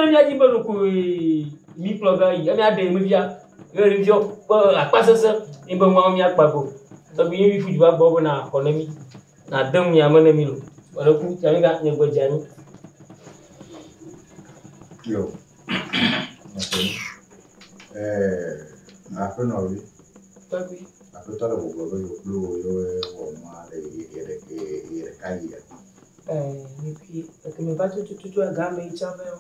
le mía dzi be ɖokoe mí kplɔ va yi. Emia ɖe mevia. Ye ɖeviwo ƒe akpasese ye be nua míakpa go. Tɔgbi ye mi ƒu du va gbɔ be na xɔ ne mí. Na de nu nya me ne mí lo. Wòle ku tsa mi ga nye gbe dze anyi. Yo. Eh, aƒenɔvi. Tɔgbi. Aƒetɔ le gbɔgblɔ be yewo kple wò yewoe wɔ nua le ye ɖeka yia. Eh, mi kui eke mi va tututu aga me yi tsã vɛ o.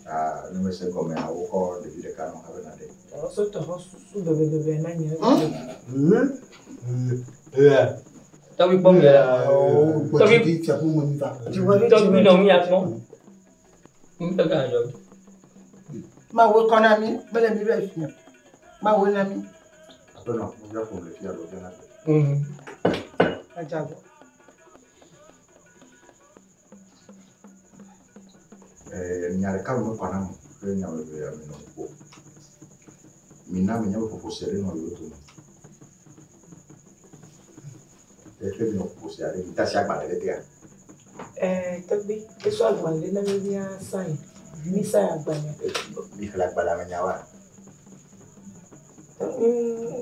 Ah, ne mese gɔmea wokɔ ɖevi ɖeka nɔ hafi nàɖe. Ɔsɔ tɔ xɔ susu bebebebe na nye. Tɔgbi kpɔ mi la. Tɔgbi tɔgbi nɔ mi akpɔ. Ŋutɔ ga dzɔ. Mawu kɔ na mi, mele mi be fia. Mawu na mi. Aƒenɔ, nu ƒom le fia ɖo na gbe. Adzagbo. Nya ɖeka me mekɔ na mo kple nya eve me nɔ ƒo. Mina mi nye be ƒoƒo se ɖe nɔ yewo dome. Efe mi nɔ ƒoƒo se aɖe, mi tasi agbalẽ ɖe tea. Eh, tɔgbi, esɔ agbalẽ na mi mía sign. Mi sign agbalẽ. Mi xlẽ agbalẽa me nyawoa?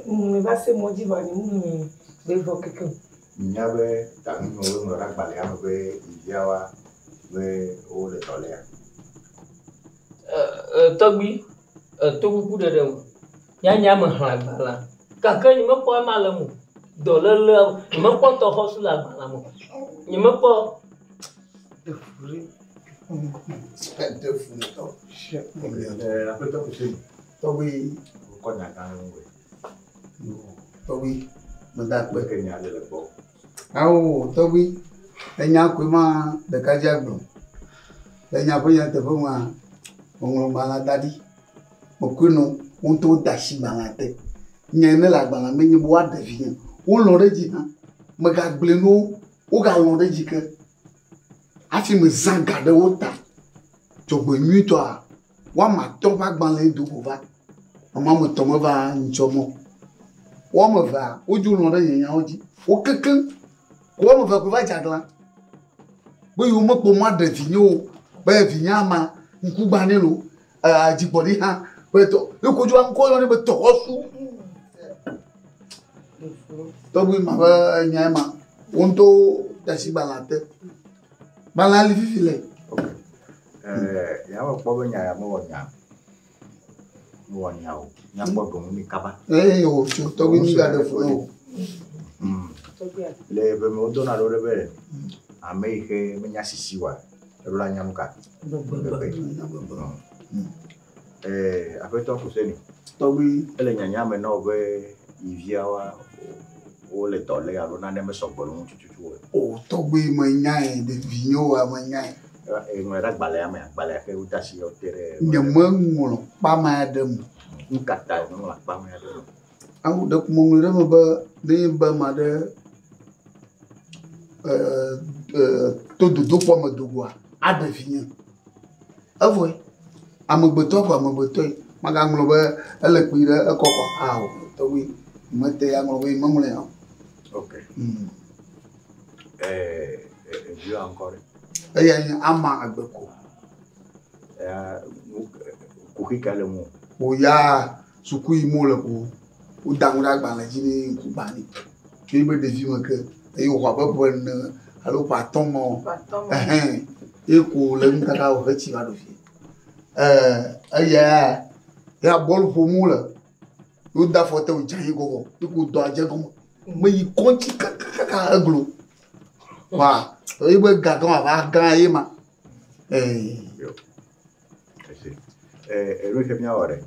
Me va se mɔ dzi vɔ nye mu be vɔ keke. Nya be taŋunyɔ woŋlɔ ɖe agbalẽa me be ɖeviawoa be wole dɔ lea. Tɔgbi, to kuku ɖeɖe o. Nyanya me xlẽ agbalẽa. Gake nye mekpɔ ema le eme o. Dɔlélea, nye mekpɔ tɔxɔsu le agbalẽa me o. Nye mekpɔ. Aƒetɔ Kuseni. Tɔgbi. Wokɔ nya gã ɖe ŋuwò. Tɔgbi, meda akpe. Ke nya ɖe le gbɔ. Awo tɔgbi, enya koe ma ɖekadze agblɔ. Le nya ƒe nyateƒe mea, meŋlɔ gbalẽa da ɖi. Mekɔe nɔ wo ŋutɔ woda asi gbalẽa te. Nya yi ne le agbalẽa me nye be woaɖe vinye. Wolɔ̃ ɖe edzi hã. Megagblɔe na wo, wogalɔ̃ ɖe edzi ke. Hafi mezã ga ɖe wo ta. Dzɔgbenyuitɔa, woame atɔ̃ ƒe agbalẽe do go va. Ame woame etɔ̃ meva ŋutsɔ mɔ. Woame evea, wodzo lɔ̃ ɖe nye nyawo dzi. Wo kekeŋ. Ko woame eve koe va dze aglã. Be yewo mekpɔ mɔ aɖe vinye o. Be vinye ama ŋku gbã nɛ lo. Dzigbɔɖi hã. Be tɔ, ye ko dzo ŋkɔ yɔ nɛ be tɔxɔsu. Tɔgbi ma be enya ma, wo ŋutɔwo de asi gbalẽa te. Gbalẽa li fifi le. Ok. Ya me kpɔ be nya ya mewɔ nya. Mewɔ nya o. Míakpɔ ɖo ŋu mi kaba. Eye o tso tɔgbi mi gaɖe fu o. Le eve me wodona ɖo ɖe be ame yi ke menya sisi oa, eɖo la nya nu ka? Gbegbe. Aƒetɔ Kuseni. Tɔgbi. Ele nyanya me na wo be yiviawoa wole dɔ lé alo nane mesɔ gbɔ le wo ŋu tututu o. O tɔgbi menyae, ɖevi nyewoa menyae. Eŋlɔe ɖe agbalẽa me, agbalẽa ke wode asi te ɖe. Nye meŋlɔ kpama ɖe me. Nu ka ta meŋlɔ akpama ɖe me? Awu ɖeko meŋlɔe ɖe eme be ne be ame aɖe to dodokpɔ me dogoa, aɖe vinye. Evɔe, amegbetɔ ko amegbetɔe. Magaŋlɔ be ele kpui ɖe ekɔkɔ. Ao, tɔgbi, mete aŋlɔ be meŋlɔe o. Ok. Eviwoa ŋkɔ ɖe? Eya nye ama agbeko. Ya, kuxi ka le ŋu? O ya suku yi mo le ko woda nu ɖe agbalẽ dzi ne ŋku gbã nɛ. Tso ebe ɖevi me ke eye wòxɔ abe ƒe ene alo ƒe atɔ̃ me o. Ɛhɛn. Ye ko le nu kaka wòhe tsi va ɖo fie. Eya ya bɔlu ƒom wole. Woda afɔ te wòdze anyi gɔgɔ. Ye ko dɔ adze gɔme. Meyi kɔntsi kakakaka eglo. Wa ebe gã gã wòava gã ye ma. Enu ke míawɔ ɖe.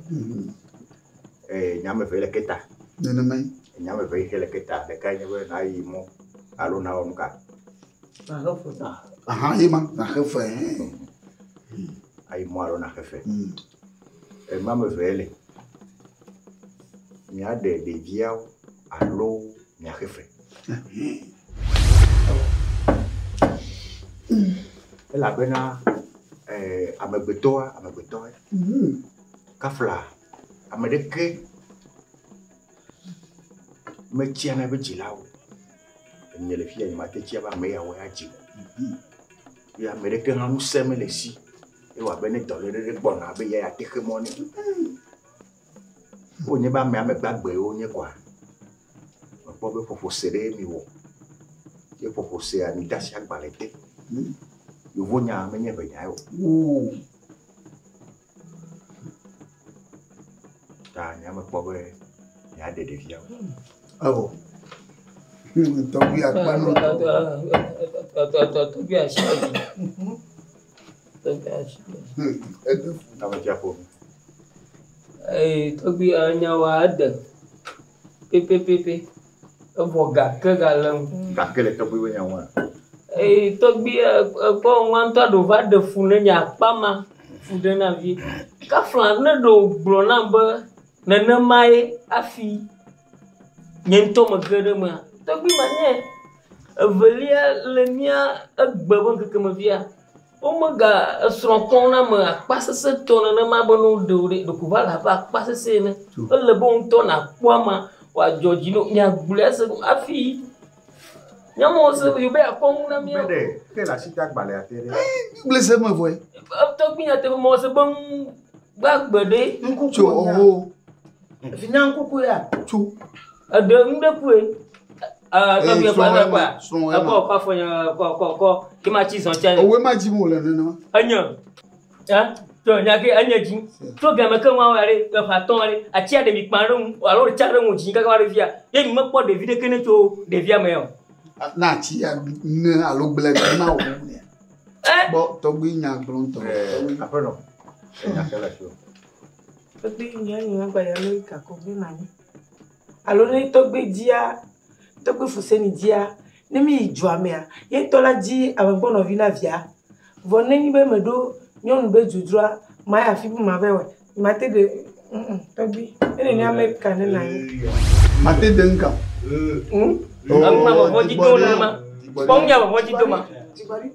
Nyame eve le keta. Nenemae. Nyame eve yi ke le keta. Ɖekae nye be nayi mɔ alo nawɔ nu ka? Aha, ye ma, naxe fe. Ayi mɔ alo naxe fe. Enu ame eve le. Míaɖe ɖeviawo alo míaxe fe. Elabena amegbetɔa, amegbetɔe. Kafla, ame ɖeke metsiana eƒe dzilawo. Nye le fia, nyemate tsia be ame yawoe adzi o. Ye ame ɖeke hã ŋusẽ mele esi. Ewɔ abe ne dɔléle ɖe gbɔna abe ya ate xe mɔ nɛ. Wonye be amea me gbagbe wonye koa. Mekpɔ be ƒoƒose ɖe mi wɔ. Ye ƒoƒosea mi de asi agbalẽ te. Yevonya menye ʋenya o. Oo. Ta nye mekpɔ be miaɖe ɖeviawo. Evɔ. Tɔgbi akpe nɔ. Tɔgbi asi dzi. Tɔgbi asi dzi. Ede fu. Ame tsia ƒo nu. Ee, tɔgbi enyawoa ede pɛpɛpɛpɛ. Evɔ gake gale ŋu. Gake le tɔgbi be nyawoa. Ee, tɔgbi ekpɔ ŋua ŋutɔ ɖo va ɖe fu ne nye akpa ma fu ɖe na vie. Kafla ne ɖe wògblɔ nam be nenemae hafi nye ŋutɔ mege ɖe emea, tɔgbi manye. Evelia le mía egbe be ŋkeke me fia, womega esrɔ̃ kpɔm na ame akpasesẽtɔ nenema be ne woɖe wo ɖe, ɖeko va le abe akpasesẽ ene. Ele be wò ŋutɔ nàkpɔ amea wòadzɔ dzi na wò. Miagblɔe ase hafi míamewo se be yewobe yeakɔ nu na Be míawo. ɖe ke le asi de agbalẽa te ɖe. Gblẽ se me vɔe. Tɔgbi nyateƒe mewɔ se be ŋu gbagbe ɖe. Ŋkuku Tso nya. ɔwo. Vinya ŋkuku ya. Tso. Eɖe nu ɖe koe. Tɔgbi Ee, ekɔ srɔ̃ ekɔ ema, srɔ̃ ema. ekɔ kɔ afɔ nye kɔ kɔ kɔ ke ma tsi zɔn tsia. Owoe ma dzi mo le nenema. Enye. Hã? Tso nya ke enye dzi. Tso game ke ŋua ɖe eƒe atɔ̃ ɖe atsia ɖe mi kpã ɖe ŋu alo tsa ɖe ŋu dzi kaka va ɖe fia. Ye mi mekpɔ ɖevi ɖeke ne tso ɖevia me o. Na atsi ya ne alo gblẽ gbe ma wò nea. Ɛ Gbɔ tɔgbi nya gblɔ ŋutɔ. Ee, aƒenɔ, enya ke le asi o. Tɔgbi nye nye gba ya Amerika ko be na nyi. Alo ne tɔgbi dzia, tɔgbi Fuseni dzia, ne mi yi dua mea, ye ŋutɔ la dzi amegbɔnɔvi na via. Vɔ ne nyi be meɖo nyɔnu be dzodzroa, ma yi afi bu ma va wɔe. Mate ɖe tɔgbi. Ne nenye Amerika ne na nyi. Mate de ŋka. Hmm? Ŋu ma vɔvɔ dzi do nenema. Kpɔ ŋu ya vɔvɔ dzi do ma. Dzigbɔɖi.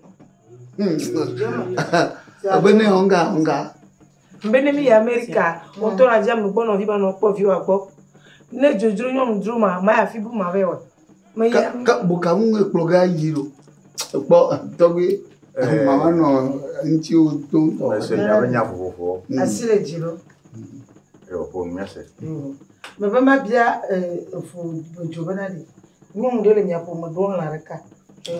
Ebe ne ɔnga ɔnga. Mbe ne mi yi Amerika, wo ŋutɔ la dzi amegbɔnɔvi ba nɔ kpɔ viwoa gbɔ. Ne dzodzro nyɔnu dzro ma, ma yi afi bu ma va wɔe. Me yi Ka ka boka ŋu ekplɔ ga yi lo. Ekpɔ tɔgbi mama nɔ ŋutiwo to ŋutɔ. Ese nya be nya vovovowo. Asi le dzi lo. Ewɔ ƒo nu míase. Mebe mabia efo dzo bena ɖe. Nyɔnu ɖe le mia ƒome ɖo lã ɖeka.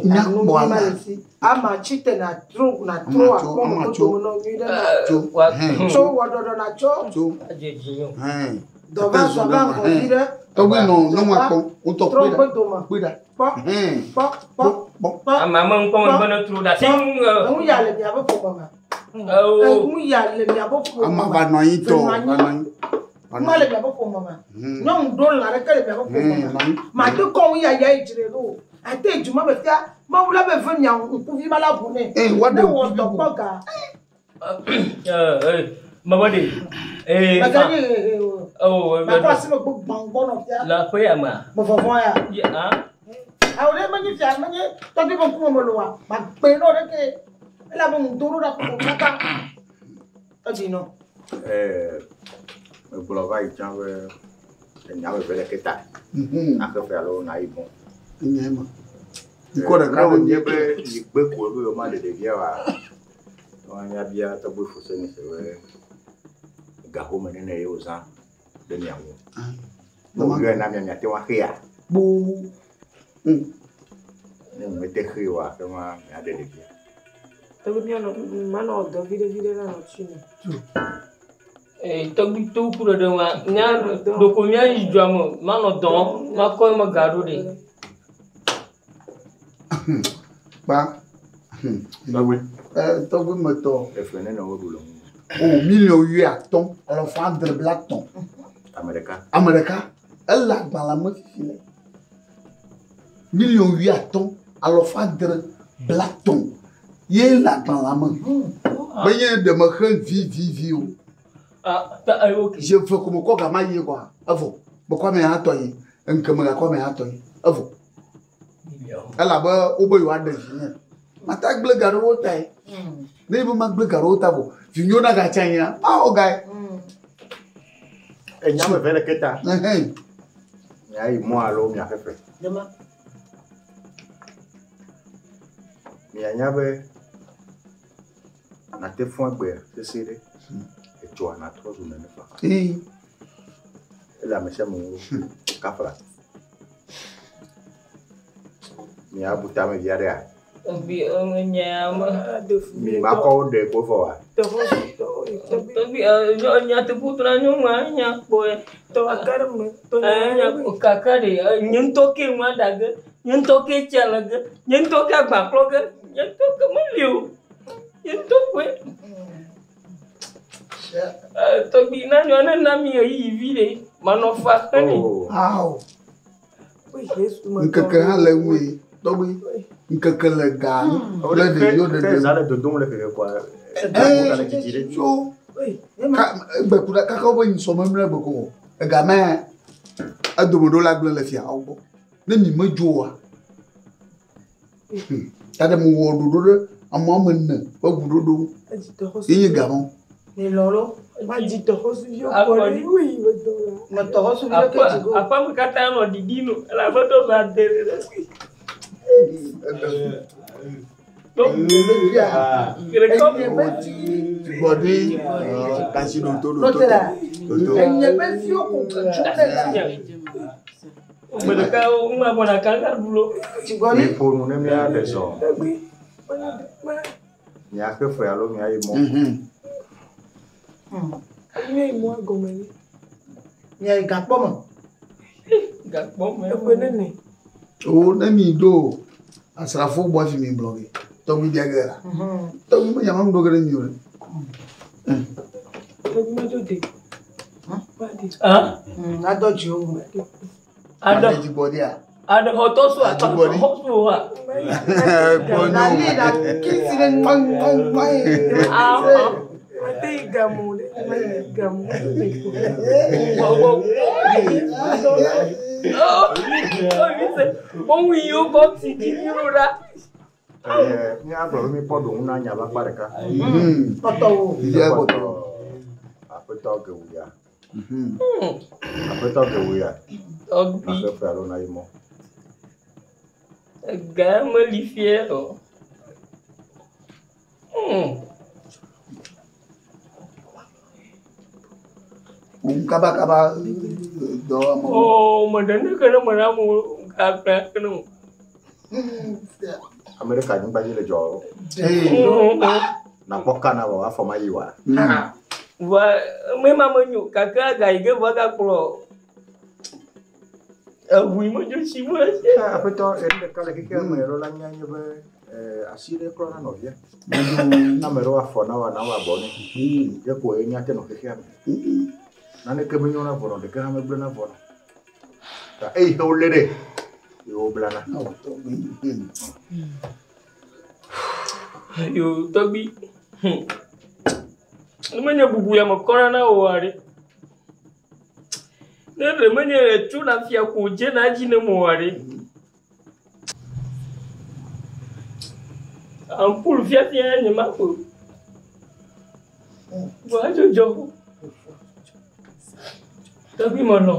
Nya Alo kpɔ nu ma ala. le si. Ama tsi te na tro na tro Ama tso, akpɔ ama me tso. koto me nɔ nyui ɖe na. Tso. Wa Hɛn. Tso wɔ ɖɔɖɔ na tso. Tso. Adze dzi nyo. Hɛn. Dɔva Ete zɔ zɔ ɖe va ma. ŋgɔ Hɛn. vi ɖe. Tɔgbi nɔ nyɔnua kpɔm. Ŋutɔ Trɔ kpɔe ɖa. ŋgbe dome. Kpɔe ɖa. Kpɔ Hɛn. kpɔ kpɔ Kpɔ. kpɔ. Ame ame ŋkɔ me be ne tro ɖe asi ŋu. Eŋu ya le miaƒe ƒome me. Ɛwo. Eŋu ya le miaƒe ƒome Ama me. va nɔ anyi tɔ. Va nɔ anyi. Va nɔ Ma le anyi. miaƒe ƒome me. Hmm. Nyɔnu ɖo lã ɖeke le miaƒe ƒome Hɛn me. nɔ anyi. Mate kɔ ŋu ya ya yi dzre ɖo. Ate dzu ma me fia. Mawu la be ve mia ŋkuvi ma la ʋu nɛ. Ee, wa ɖe Ne wɔ ŋkuvi dɔ bu. kpɔ ga. Ee mebe ɖe. Ee. Mèganye hehe o. O. Makɔ asi me gbɔ gbɔnɔ fia. Le aƒe ya mea. Me vɔvɔ ya. Ye hã. Awo ɖe menye fia menye tɔgbi be ŋkume me loa. Magbe nɔ ɖe ke. Elabe ŋu do ɖo ɖe ƒome kaka. Edzi nɔ. Ee, megblɔ va yi tsã be enya be ve le ke ta. Mhm. Naxe fe alo nayi mɔ. Enye ema. Ŋkɔ ɖeka Ne ɖe wònye be yi gbe ko be yewomaɖe ɖevia oa, woanya bia tɔgbi Fuseni se be gahome nene ye wòzã ɖe mia ŋu. Ne wòyɔe na mia, miate ŋu axea. Kpoo. Ne mete xe oa, ekema miaɖe ɖevia. Tɔgbi mianɔ manɔ dɔ viɖe viɖe la nɔ tsi me. Ee tɔgbi to ku ɖe ɖe ŋua. Mía ɖoko mía yi dua me manɔ dɔ makɔ eme ga ɖo ɖe. Kpa. Tɔgbi. Tɔgbi me tɔ. Efe nene woɖu le ŋu. O miliɔn wuiatɔ̃ alafa adre blaetɔ̃. Ame ɖeka. Ame ɖeka. Ele agbalẽ me fifi le. Miliɔn wuiatɔ̃ alafa adre blaetɔ̃ ye le agbalẽa me. Menye ɖe mexe vivivi o. Ah, ta ayi ok. Zi eve ko mekɔ gama yie kɔa, evɔ. Mekɔ ame hã tɔ yi. Ŋkeme gakɔ ame hã tɔ yi. Evɔ. Elabe wobe yewoaɖe vi nye. Mate agblẽ ga ɖe wo tae. Ne be magblẽ ga ɖe wo ta vɔ, vinyewo nagatsi anyia, mawɔ gae. Enya me ve le ke ta. Ɛhɛn. Miayi mɔ alo miaxe fe. Dema. Mianya be Nate fɔn egbea sese ɖe. Etsɔa natrɔ zu nene fa. Ee. Ele ame sia ame ŋu. Kafla. Miabu tame via ɖea? Tɔgbi nye me. Mi ma kɔ wo ɖe ko vɔ wa. Tɔgbi nyateƒe na nyɔnua nya kpɔe. Nya kaka ɖe nye ŋutɔ ke nua ɖa ge, nye ŋutɔ ke tsia le ge, nye ŋutɔ ke agba klɔ ge, nye ŋutɔ ke meli o. Nye ŋutɔ koe. Tɔgbi na nyɔnua ne na mi ɣeyiɣi vi ɖe, manɔ fa xeni. Ao. Ŋkeke hã le ŋue tɔgbi. Ŋkeke le ga le ɖeviwo ɖeɖe. Zã le dodom le xexe kɔa. Ee, tso egbe ku ɖe kaka wobe nyisɔ memlɛ gbe ko o. Ega mɛ edome ɖo la gblẽ le fiawo gbɔ. Ne mi medzo oa, ta ɖe mewɔ ɖoɖo ɖe ame woame ene ƒe ʋuɖoɖo ŋu. Ye nye ga mɔ. Aƒeme katã nɔ ɖiɖim o elabe ɖo va de ɖe. Gbɔɖi kasi ɖo to ɖo to to. Gbe ɖeka ŋua gbɔna kaka ɖu lo. Mi ƒo nu ne míaɖe zɔ. Miaxe fe alo miayi mɔ. Miayi gakpɔ me. Gakpɔ me. Eƒe nene. O ne mi ɖo asrafo gbɔ hafi mi gblɔ ge. Tɔgbi bia ge la. Tɔgbi me nyama ŋu ɖo ge ɖe mi o ɖe. Tɔgbi me dzo de. Adɔ dziwo. Aɖe Ade dzigbɔɖia. aɖe xɔtɔ so Dzigbɔɖi. xɔ so wa. Kpɔ Nali nyɔ. la kisi ɖe ŋkɔŋ ŋkɔŋ ŋkɔŋ. Mate yi gamu ɖe. Mate yi gamu. Ohun yi wo kɔ ti di dúró ɖa. Míagblɔ be míkpɔ ɖo ŋu na nya be akpa ɖeka. Kpɔtɔwo. Vivia kpɔtɔ. Aƒetɔ gewu ya. Aƒetɔ gewu ya. Tɔgbi Naxe fe alo nayi mɔ. ega meli fie o. Òun kabakaba dɔ amewo. O me ɖe ne ke ne me na mo gagba ke ne mo. Ame ɖe ka anyigba dzi le dzɔ o. Ee. Nakpɔ ka na wɔ afɔ ma yi wa. Va me ma me nyo gake aga yi ge va gakplɔ eʋu yi me dzo tsi mo esi. Aƒetɔ enu ɖeka le xexea me ɖo la nya nye be asi ɖe klɔ na nɔvia. Ne ame ɖewo afɔ na wa na wa abɔ nɛ. Ye ko ye míate nɔ xexea me. Naneke menyo na vɔnɔ ɖeke hã megblẽ na vɔnɔ. Ta eyi he wolé ɖe ye woblana. Awɔ tɔgbi. Yo tɔgbi. Ne menye bubu ya me kɔna na wo aɖe. Ne ɖe menye tso na fia ko dze na dzi ne mo aɖe. Ampul fiafia nye ma ko. Wa dzodzɔ. Tɔgbi me lɔ.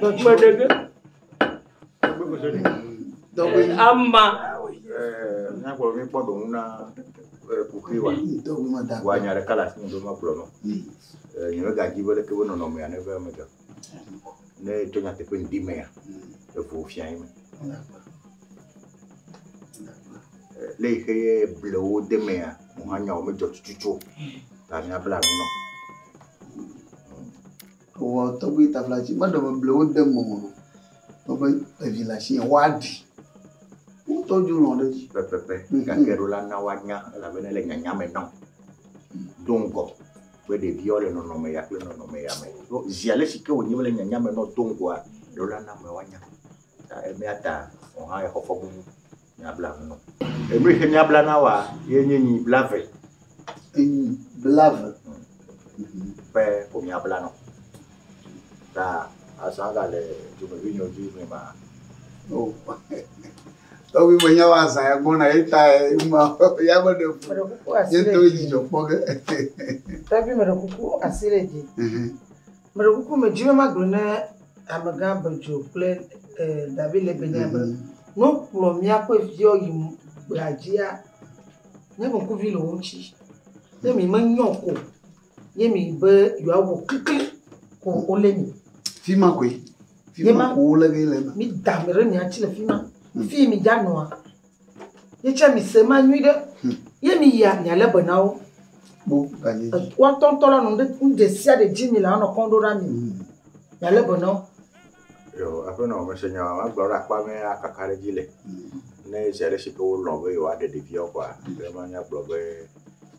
Me ɖe ge. Tɔgbi. Ama. Míagblɔ be míkpɔ ɖo ŋu na kuxi wa. Tɔgbi me da. Wa nya ɖeka le asi nye be magblɔ nɔ. Nye megadzi be leke be nɔnɔmea ne va eme ge. Ne tso nyateƒe ŋdi mea, evo fia ye me. Le yi xe ye blewo de mea, mo hã nyawo medzɔ tututu o. Ta míabla nu nɔ. Wɔ tɔgbi taflatsi meɖe me ble wo de mɔ o. Wobe evi le asi woaɖi. Wotɔ dzo lɔ̃ ɖe edzi. Pɛpɛpɛ. Gake ɖo la na woanya elabena ele nyanya me nɔ. Do ŋgɔ be ɖeviawo le nɔnɔme ya kple nɔnɔme ya me. Zi ale si ke wònye be le nyanya me nɔ do ŋgɔa, ɖo la na ame woanya. Ta emea ta wò hã exɔ fɔbubu míabla nu nɔ. Enu yi ke míabla na woa, ye nye nyi blave. Enyi blave. Ƒe ko míabla nɔ. Ta azã gale dzomevi nyewo dzi me ma. O. Tɔgbi me nya wa azã ya gbɔna ye ta ma ya me ɖe fu. Meɖe kuku asi Ye ɖe ŋutɔ dzi. dzidzɔ kpɔ ge. Tɔgbi meɖe kuku asi ɖe dzi. Meɖe kuku me dzi be magblɔ ne amegã Bedzo kple Davi le Benin be ne wokplɔ míaƒe viwo yi gbea dzia, Nye be ŋkuvi le wo ŋuti. Ne mi menyɔ ko, ye mi be yewoawɔ klikli ko wolé mi. Fi ma koe. Fi Ye ma ma. ko wolé ge le ema. Mi da ame ɖe mia ŋuti le fi ma. Fi yi mi dza nɔa. Ye tse mi se ma nyui ɖe. Ye mi yia mialé be na wo. Kpo ganye dzi. Woatɔ ŋutɔ la nɔ nu ɖe nu ɖe sia ɖe dzi mi le anɔ kɔm ɖo ɖa mi. Mialé be na wo. Yo, aƒenɔ mese nya ma gblɔ ɖe akpa me akaka ɖe dzi le. Ne zi ale si ke wolɔ̃ be yewoaɖe ɖeviawo kɔa, ema míagblɔ be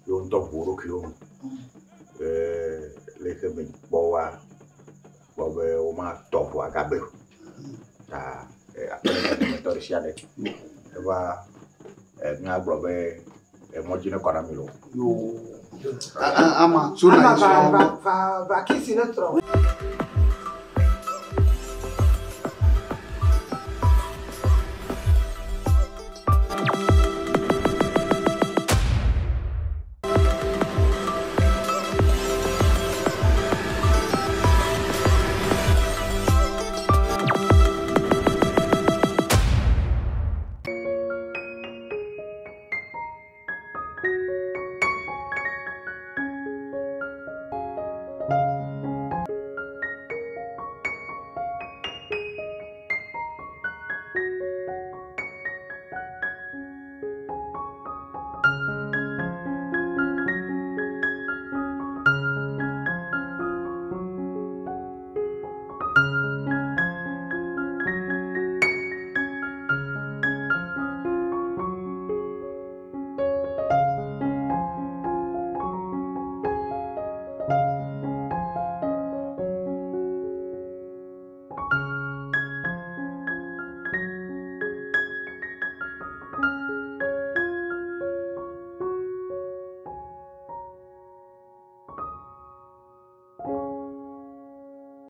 yewo ŋutɔ ʋu wo ɖokuiwo ŋu. Be le ke me kpɔ woa, kpɔ be womatɔ ʋua gagbe o. Ta aƒenɔ dometɔ ɖe sia ɖe eva míagblɔ be emɔ dzi ne kɔ na mi loo. Yo. Ama, so na Ama ye va srɔ̃ va gbɔ. va va kisi ne trɔ.